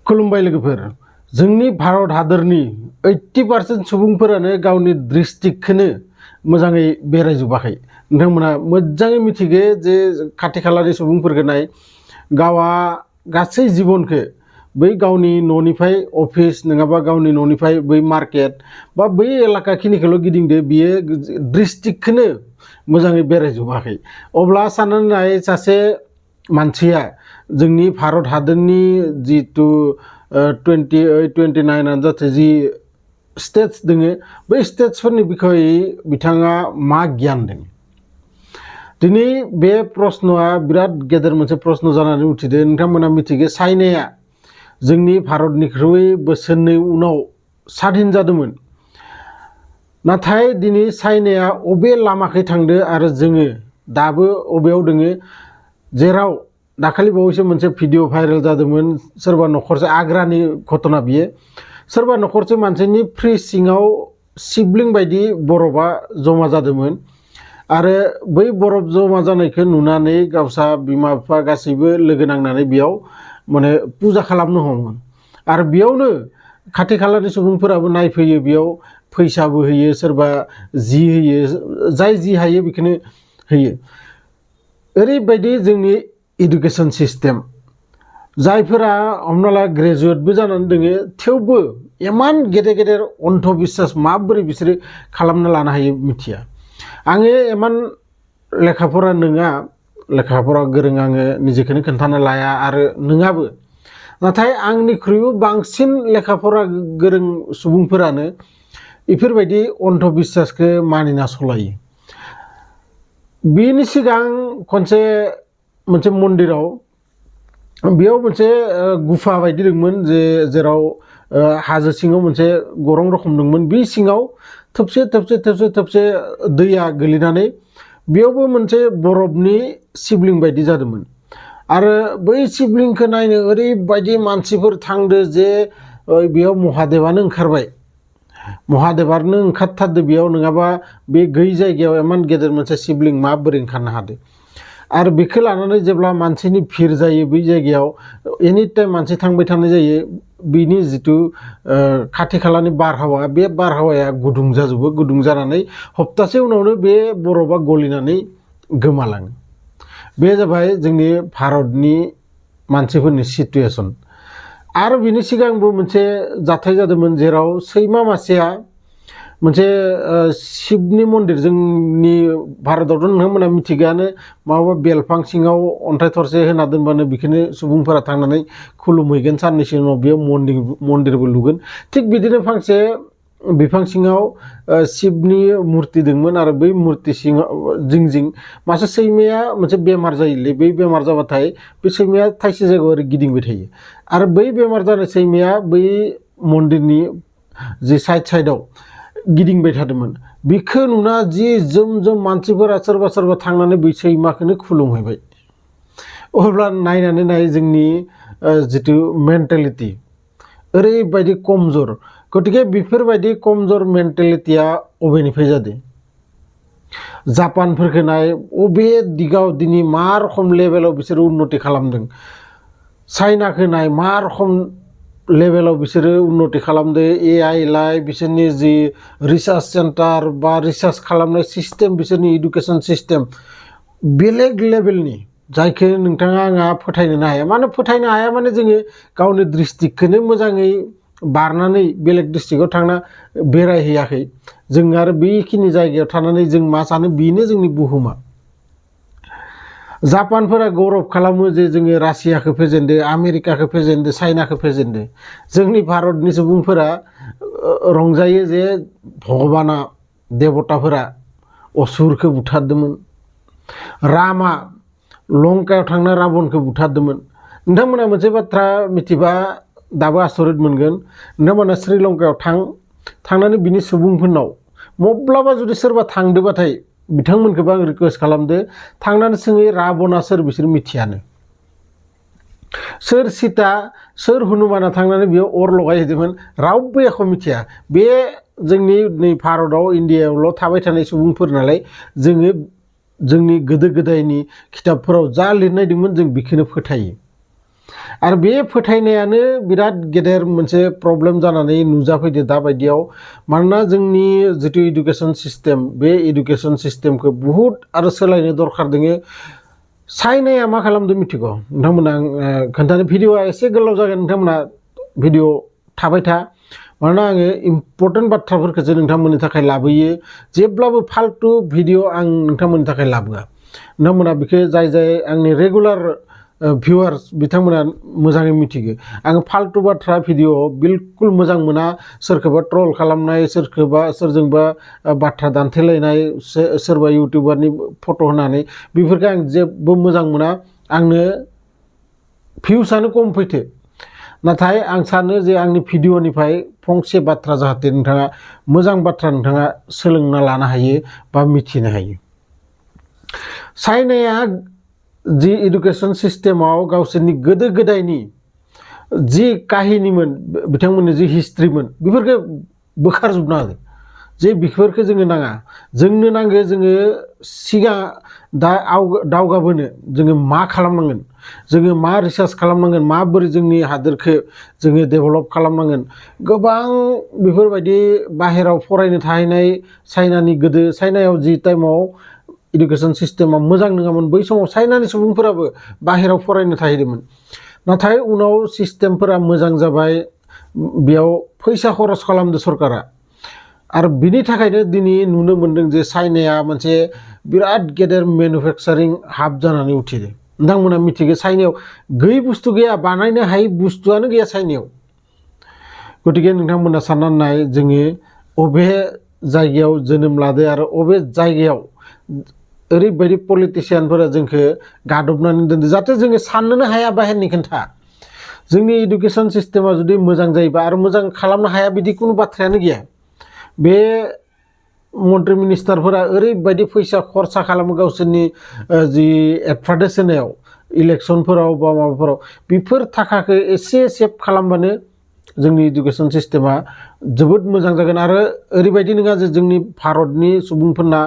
खुलुमबाय लोगोफोर जोंनि भारत हादरनि 80% सुबुंफोरानो गावनि डिस्ट्रिक्टखौनो मोजाङै बेरायजोबाखै नोंथांमोना मोजाङै मिथिगो जे खाथि खालानि सुबुंफोरखौ नाय गावा गासै जीबनखौ बै गावनि न'निफ्राय अफिस नङाबा गावनि न'निफ्राय बै मार्केट बा बै एलाकाखिनिखौल' गिदिंदो बियो डिस्ट्रिक्टखौनो मोजाङै बेरायजोबाखै अब्ला साननानै नाय सासे मानसिया जोंनि भारत हादरनि जितु 28-29 जाते जि स्टेट्स दोङो बै स्टेट्सफोरनि बिखय बिथाङा मा गियान दं दिनै बे प्रश्नआ बिराद गेदेर मोनसे प्रश्न जानानै उथिदो नोंथांमोना मिथिगो चाइनाया जोंनि भारतनिख्रुइ बोसोरनै उनाव स्वाधीन जादोंमोन नाथाय दिनै चाइनाया अबे लामाखै थांदो आरो जोङो दाबो अबेयाव दोङो जेराव दाखालि बावैसो मोनसे भिडिअ भाइरेल जादोंमोन सोरबा नखरसे आग्रानि घटना बियो सोरबा नखरसे मानसिनि फ्रिज सिङाव सिबलिं बायदि बरफा जमा जादोंमोन आरो बै बरफ जमा जानायखौ नुनानै गावसा बिमा बिफा गासैबो लोगो नांनानै बेयाव माने पुजा खालामनो हमोमोन आरो बेयावनो खाथि खालानि सुबुंफोराबो नायफैयो बेयाव फैसाबो होयो सोरबा जि होयो जाय जि हायो बेखौनो होयो ओरैबायदि जोंनि एडुकेशन सिस्टेम जायफोरा हमना ला ग्रेजुवेटबो जानानै दोङो थेवबो इमान गेदेर गेदेर अन्धबिश्वास माबोरै बिसोरो खालामना लानो हायो मिथिया आङो इमान लेखाफोरा नङा लेखाफोरा गोरों आङो निजेखौनो खोन्थानो लाया आरो नङाबो नाथाय आंनिख्रुइबो बांसिन लेखाफोरा गोरों सुबुंफोरानो बेफोरबायदि अन्धबिश्वासखौ मानिना सलायो बेनि सिगां खनसे मोनसे मन्दिराव बेयाव मोनसे गुफा बायदि दंमोन जेराव हाजो सिङाव मोनसे गरं रखम दंमोन बे सिङाव थोबसे दैया गोलैनानै बेयावबो मोनसे बरफनि सिबलिं बायदि जादोंमोन आरो बै सिबलिंखौ नायनो ओरैबायदि मानसिफोर थांदो जे बेयाव महादेबानो ओंखारबाय महादेबानो ओंखारथारदो बेयाव नङाबा बे गैयै जायगायाव इमान गेदेर मोनसे सिबलिं माबोरै ओंखारनो हादो आरो बेखौ लानानै जेब्ला मानसिनि भिर जायो बै जायगायाव एनि टाइम मानसि थांबाय थानाय जायो बिनि जितु खाथि खालानि बारहावा बे बारहावाया गुदुं जाजोबो गुदुं जानानै हप्तासे उनावनो बे बरफा गलिनानै गोमालाङो बे जाबाय जोंनि भारतनि मानसिफोरनि सिटुएसन आरो बिनि सिगांबो मोनसे जाथाय जादोंमोन जेराव सैमा मासेया मोनसे शिबनि मन्दिर जोंनि भारतावथ' नोंथांमोना मिथिगायानो माबा बेलफां सिङाव अन्थाइ थरसे होना दोनबानो बेखौनो सुबुंफोरा थांनानै खुलुमहैगोन साननैसो उनाव बेयाव मन्दिरबो लुगोन थिग बिदिनो फांसे बिफां सिङाव शिबनि मुर्ति दंमोन आरो बै मुर्ति सिङाव जिं जिं मासे सैमाया मोनसे बेमार जायोलै बै बेमार जाबाथाय बे सैमाया थाइसे जायगायाव ओरै गिदिंबाय थायो आरो बै बेमार जानाय सैमाया बै मन्दिरनि जि साइडआव गिदिंबाय थादोंमोन बेखौ नुना जि जोम मानसिफोरा सोरबा थांनानै बै सैमाखौनो खुलुमहैबाय अब्ला नायनानै नाय जोंनि जितु मेन्टेलिटि ओरैबायदि कमजोर गतिके बेफोरबायदि कमजोर मेन्टेलिटिया अबेनिफ्राय जादों जापानफोरखौ नाय अबे दिगाव दिनै मा रखम लेभेलाव बिसोरो उन्नति खालामदों चाइनाखौ नाय मा रखम लेभेलाव बिसोरो उन्नति खालामदो AI लाय बिसोरनि जि रिसार्च सेन्टार बा रिसार्च खालामनाय सिस्टेम बिसोरनि एडुकेशन सिस्टेम बेलेग लेभेलनि जायखौ नोंथाङा आंहा फोथायनो हाया माने फोथायनो हाया माने जोङो गावनि डिस्ट्रिक्टखौनो मोजाङै बारनानै बेलेग डिस्ट्रिक्टआव थांना बेरायहैयाखै जों आरो बेखिनि जायगायाव थानानै जों मा सानो बेनो जोंनि बुहुमा जापानफोरा गौरब खालामो जे जोङो रासियाखौ फेजेनदो आमेरिकाखौ फेजेनदो चाइनाखौ फेजेनदो जोंनि भारतनि सुबुंफोरा रंजायो जे भगबाना देबताफोरा असुरखौ बुथारदोंमोन रामा लंकायाव थांना राबनखौ बुथारदोंमोन नोंथांमोना मोनसे बाथ्रा मिथिबा दाबो आसरित मोनगोन नोंथांमोना श्रीलंकायाव थांनानै बिनि सुबुंफोरनाव मब्लाबा जुदि सोरबा थांदोबाथाय बिथांमोनखौबो आं रिक्वेस्ट खालामदो थांनानै सोङै राबना सोर बिसोर मिथियानो सोर सीता सोर हनुमाना थांनानै बेयाव अर लगायहैदोंमोन रावबो एख' मिथिया बे जोंनि नै भारताव इन्डियायावल' थाबाय थानाय सुबुंफोर नालाय जोङो जोंनि गोदो गोदायनि खिताबफोराव जा लिरनाय दंमोन जों बेखौनो फोथायो आरो बे फोथायनायानो बिराद गेदेर मोनसे प्रब्लेम जानानै नुजाफैदो दा बायदियाव मानोना जोंनि जितु एडुकेशन सिस्टेम बे एडुकेशन सिस्टेमखौ बुहुत आरो सोलायनो दरखार दोङो चाइनाया मा खालामदों मिथिगौ नोंथांमोना खोन्थानो भिडिअआ एसे गोलाव जागोन नोंथांमोना भिडिअ थाबाय था मानोना आङो इम्पर्टेन्ट बाथ्राफोरखौसो नोंथांमोननि थाखाय लाबोयो जेब्लाबो फाल्तु भिडिअ आं नोंथांमोननि थाखाय लाबोआ नोंथांमोना बेखौ जाय आंनि रेगुलार भिउवार्स बिथांमोना मोजाङै मिथिगो आङो फाल्तु बाथ्रा भिडिअ बिलकुल मोजां मोना सोरखौबा ट्रल खालामनाय सोरखौबा सोरजोंबा बाथ्रा दान्थेलायनाय सोरबा इउटिउबारनि फट' होनानै बेफोरखौ आं जेबो मोजां मोना आंनो भिउसआनो खम फैथो नाथाय आं सानो जे आंनि भिडिअनिफ्राय फंसे बाथ्रा जाहाथे नोंथाङा मोजां बाथ्रा नोंथाङा सोलोंना लानो हायो बा मिथिनो हायो चाइनाया जि एडुकेशन सिस्टेमाव गावसोरनि गोदो गोदायनि जि काहिनिमोन बिथांमोननि जि हिस्ट्रिमोन बेफोरखौ बोखारजोबना होदों जे बेफोरखौ जोंनो नाङा जोंनो नांगौ जोङो सिगां दावगाबोनो जोङो मा खालामनांगोन जोङो मा रिसार्च खालामनांगोन माबोरै जोंनि हादोरखौ जोङो डेभेलप खालामनांगोन गोबां बेफोरबायदि बाहेराव फरायनो थाहैनाय चाइनानि गोदो चाइनायाव जि टाइमाव एडुकेशन सिस्टेमा मोजां नङामोन बै समाव चाइनानि सुबुंफोराबो बाहेराव फरायनो थाहैदोंमोन नाथाय उनाव सिस्टेमफोरा मोजां जाबाय बेयाव फैसा खरस खालामदो सरकारा आरो बिनि थाखायनो दिनै नुनो मोन्दों जे चाइनाया मोनसे बिराद गेदेर मेनुफेक्सारिं हाब जानानै उथिदो नोंथांमोना मिथिगौ चाइनायाव गैयै बुस्थु गैया बानायनो हायै बुस्थुआनो गैया चाइनायाव गतिके नोंथांमोना साननानै नाय जोङो अबे जायगायाव जोनोम लादो आरो अबे जायगायाव ओरैबायदि पलिटिशियानफोरा जोंखौ गादबनानै दोनदो जाहाथे जोङो साननोनो हाया बाहेरनि खोथा जोंनि एडुकेशन सिस्टेमा जुदि मोजां जायोबा आरो मोजां खालामनो हाया बिदि खुनु बाथ्रायानो गैया बे मन्त्रि मिनिस्टारफोरा ओरैबायदि फैसा खरसा खालामो गावसोरनि जि एडभार्टाइज होनायाव इलेक्सनफोराव बा माबाफोराव बेफोर थाखाखौ एसे सेभ खालामबानो जोंनि एडुकेशन सिस्टेमा जोबोद मोजां जागोन आरो ओरैबायदि नङा जे जोंनि भारतनि सुबुंफोरना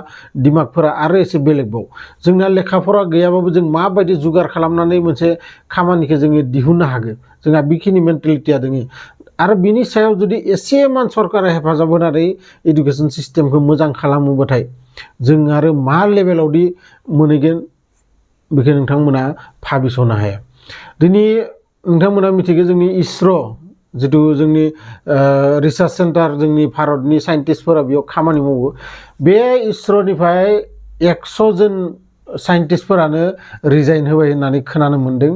दिमागफोरा आरो एसे बेलेगबाव जोंना लेखा फरा गैयाबाबो जों माबायदि जुगार खालामनानै मोनसे खामानिखौ जोङो दिहुननो हागोन जोंहा बेखिनि मेन्टेलिटिया दोङो आरो बिनि सायाव जुदि एसेमान सरकारा हेफाजाब होनानै एडुकेशन सिस्टेमखौ मोजां खालामोबाथाय जों आरो मा लेभेलावदि मोनहैगोन बेखौ नोंथांमोना भाबिस'नो हाया दिनै नोंथांमोना मिथिगौ जोंनि इसर' जितु जोंनि रिसार्च सेन्टार जोंनि भारतनि साइन्टिस्टफोरा बेयाव खामानि मावो बे इसर'निफ्राय 100 जन साइन्टिस्टफोरानो रिजाइन होबाय होननानै खोनानो मोन्दों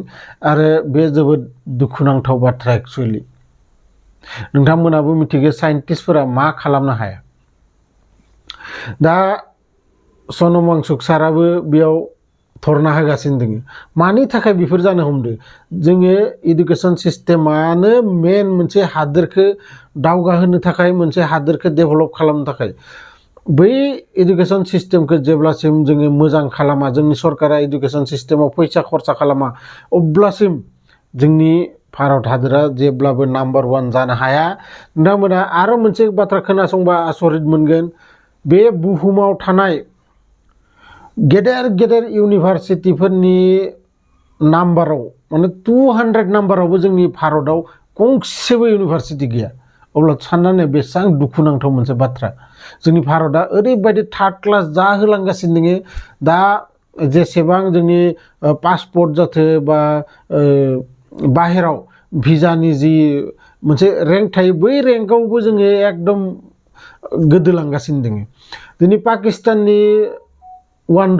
आरो बे जोबोद दुखुनांथाव बाथ्रा एक्सुवेलि नोंथांमोनाबो मिथिगौ साइन्टिस्टफोरा मा खालामनो हाया दा सनम वांचुक साराबो बेयाव धरना होगासिनो दङ मानि थाखाय बेफोर जानो हमदों जोङो एडुकेशन सिस्टेमानो मेन मोनसे हादोरखौ दावगाहोनो थाखाय मोनसे हादोरखौ डेभेलप खालामनो थाखाय बै एडुकेशन सिस्टेमखौ जेब्लासिम जोङो मोजां खालामा जोंनि सरकारा एडुकेशन सिस्टेमाव फैसा खरसा खालामा अब्लासिम जोंनि भारत हादोरा जेब्लाबो नाम्बार 1 जानो हाया नोंथांमोना आरो मोनसे बाथ्रा खोनासंबा आसरित मोनगोन बे बुहुमाव थानाय गेदेर गेदेर इउनिभार्सिटिफोरनि नाम्बाराव माने 200 नाम्बारावबो जोंनि भारतआव गंसेबो इउनिभार्सिटि गैया अब्ला साननानै बेसेबां दुखुनांथाव मोनसे बाथ्रा जोंनि भारतआ ओरैबायदि थार्ड क्लास जाहोलांगासिनो दङ दा जेसेबां जोंनि पासपर्ट जाथो बा बाहेराव भिजानि जि मोनसे रेंक थायो बै रेंकआवबो जोङो एकदम गोदोलांगासिनो दङ दिनै पाकिस्ताननि $1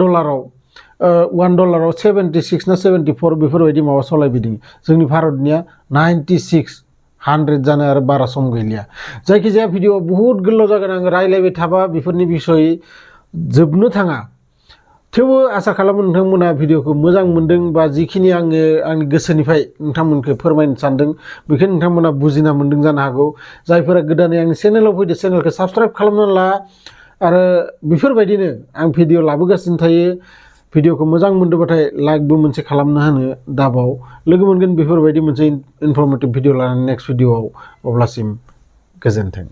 76 ना 74 बेफोरबायदि माबा सालायबोदों जोंनि भारतनिया 96 100 जानो आरो बारा सम गैलिया जायखिजाया भिडिअ बहुत गोलाव जागोन आं रायलायबाय थाबा बेफोरनि बिसय जोबनो थाङा थेवबो आसा खालामो नोंथांमोना भिडिअखौ मोजां मोनदों बा जिखिनि आङो आंनि गोसोनिफ्राय नोंथांमोनखौ फोरमायनो सानदों बेखौ नोंथांमोना बुजिना मोनदों जानो हागौ जायफोरा गोदानै आंनि चेनेलाव फैदो चेनेलखौ साबस्क्राइब खालामना ला आरो बेफोरबायदिनो आं भिडिअ लाबोगासिनो थायो भिडिअखौ मोजां मोनदोंबाथाय लाइकबो मोनसे खालामना होनो दाबाव लोगो मोनगोन बेफोरबायदि मोनसे इनफरमेटिभ भिडिअ लानानै नेक्स्ट भिडिअआव अब्लासिम गोजोन्थों।